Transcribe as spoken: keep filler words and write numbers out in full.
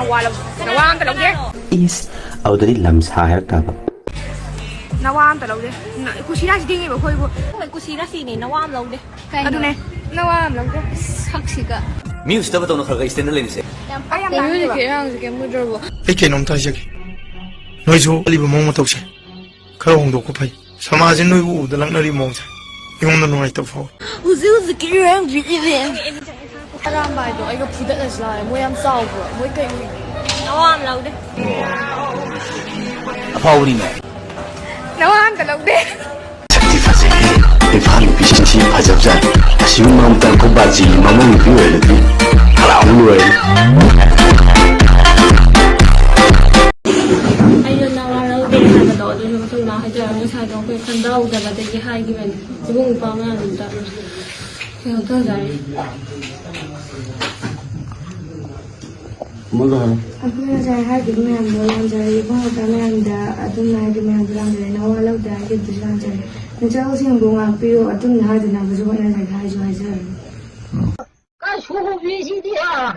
ꯅꯋꯥ ꯂꯧ-, ꯅꯋꯥ ꯑꯝꯇ ꯂꯧꯗꯦ꯫ ꯏꯁ, ꯑꯗꯨꯗꯗꯤ ꯂꯝ ꯁꯥ ꯍꯥꯏꯔꯛꯇꯕ꯫ ꯅꯋꯥ ꯑꯝꯇ ꯂꯧꯗꯦ꯫ ꯅ-, ꯀꯨꯁꯤꯔꯥꯁꯤ ꯊꯦꯡꯉꯤꯕ ꯑꯩꯈꯣꯏꯕꯨ꯫ ꯑꯩꯈꯣꯏ ꯀꯨꯁꯤꯔꯥꯁꯤꯅꯦ, ꯅꯋꯥ ꯑꯃ ꯂꯧꯗꯦ꯫ ꯀꯩꯅꯣ? ꯑꯗꯨꯅꯦ, ꯅꯋꯥ ꯑꯃ ꯂꯧꯗꯦ꯫ ꯁꯛꯁꯤꯒ꯫ ꯃꯤ ꯎꯁꯤꯠꯇꯕ ꯇꯧꯅꯣ, ꯈꯔ ꯈꯔ ꯏꯁꯇꯦꯟꯗꯔ ꯂꯩꯅꯁꯦ꯫ ꯌꯥꯝ ꯄꯛꯇꯦ꯫ ꯑꯩ ꯌꯥꯝ ꯅꯣꯏ ꯇꯥꯅꯤꯡꯗꯦꯕ꯫ ꯍꯧꯖꯤꯛꯀꯤ ꯑꯉꯥꯡꯁꯦ ꯀꯩꯝ ꯃꯨꯗ꯭ꯔꯕꯣ? ꯑꯩ ꯀꯩꯅꯣꯝꯇ ꯍꯥꯏꯖꯒꯦ꯫ ꯅꯣꯏꯁꯨ ꯆꯠꯂꯤꯕ ꯃꯑꯣꯡ ꯃꯇꯧꯁꯦ ꯈꯔ ꯍꯣꯡꯗꯣꯛꯄ ꯐꯩ꯫ ꯁꯃꯥꯖꯁꯦ ꯅꯣꯏꯕꯨ ꯎꯕꯗ ꯂꯛꯅꯔꯤ ꯃꯑꯣꯡꯁꯦ ꯑꯩꯉꯣꯟꯗ ꯅꯨꯡꯉꯥꯏꯇꯕ ꯐꯥꯎꯋꯦ꯫ ꯍꯧꯖꯤꯛ ꯍꯧꯖꯤꯛꯀꯤ ꯏꯔꯥꯡꯁꯤ ꯏꯔꯦ꯫ ꯑꯔꯥꯝꯕ ꯍꯥꯏꯗꯣ ꯑꯩꯒ ꯐꯨꯗꯠꯂꯁꯤ ꯂꯥꯛꯑꯦ꯫ ꯃꯣꯏ ꯌꯥꯝ ꯆꯥꯎꯕ꯭ꯔꯣ? ꯃꯣꯏ ꯀꯩ ꯎꯏ? ꯅꯋꯥ ꯑꯃ ꯂꯧꯗꯦ꯫ ꯑꯐꯥꯎꯕꯅꯤꯅꯦ꯫ ꯅꯋꯥ ꯑꯝꯇ ꯂꯧꯗꯦ꯫ ꯁꯛꯇꯤ ꯐꯖꯩꯍꯦ꯫ ꯏꯝꯐꯥꯜ ꯅꯨꯄꯤꯁꯤꯡꯁꯤ ꯐꯖꯕꯖꯥꯠꯅꯤ꯫ ꯑꯁꯤꯒꯨꯝꯕ ꯑꯝꯇꯪ ꯑꯩꯈꯣꯏ ꯕꯥꯖꯤꯒꯤ ꯃꯃꯧ ꯅꯨꯄꯤ ꯑꯣꯏꯔꯗꯤ ꯍꯔꯥꯎꯕ ꯂꯣꯏꯔꯦ꯫ ꯑꯩꯗꯣ ꯅꯋꯥ ꯂꯧꯗꯦ ꯍꯥꯏꯕꯗꯣ, ꯑꯗꯨꯁꯨ ꯑꯩꯈꯣꯏ ꯏꯃꯥ ꯍꯣꯏꯗ ꯉꯁꯥꯏꯗꯣ ꯑꯩꯈꯣꯏ ꯈꯟꯗꯍꯧꯗꯕꯗꯒꯤ ꯍꯥꯏꯈꯤꯕꯅꯤ꯫ ꯏꯕꯨꯡ ꯏꯄ꯭ꯋꯥ ꯃꯌꯥꯝꯗ ꯀꯩꯅꯣ ꯇꯧꯖꯔꯦ꯫ ꯑꯃꯒ ꯍꯥꯏꯌꯣ꯫ ꯑꯩꯈꯣꯏ ꯉꯁꯥꯏ ꯍꯥꯏꯈꯤꯕ ꯃꯌꯥꯝꯗꯣ ꯂꯥꯟꯖꯔꯦ, ꯏꯕꯨꯡ ꯏꯄ꯭ꯋꯥ ꯃꯌꯥꯝꯗ ꯑꯗꯨꯝꯅ ꯍꯥꯏꯈꯤꯕ ꯃꯌꯥꯝꯗꯣ ꯂꯥꯟꯖꯔꯦ, ꯅꯋꯥ ꯂꯧꯗꯦ ꯍꯥꯏꯈꯤꯕꯗꯨꯁꯨ ꯂꯥꯟꯖꯔꯦ꯫ ꯅꯆꯥꯁꯤꯡꯕꯨ ꯉꯥꯛꯄꯤꯌꯨ, ꯑꯗꯨꯝꯅ ꯍꯥꯏꯗꯅꯕꯁꯨ ꯍꯣꯠꯅꯖꯒꯦ ꯍꯥꯏꯁꯨ ꯍꯥꯏꯖꯔꯦ꯫ ꯀꯁꯨꯕꯤꯁꯤꯗꯤ ꯍꯥ?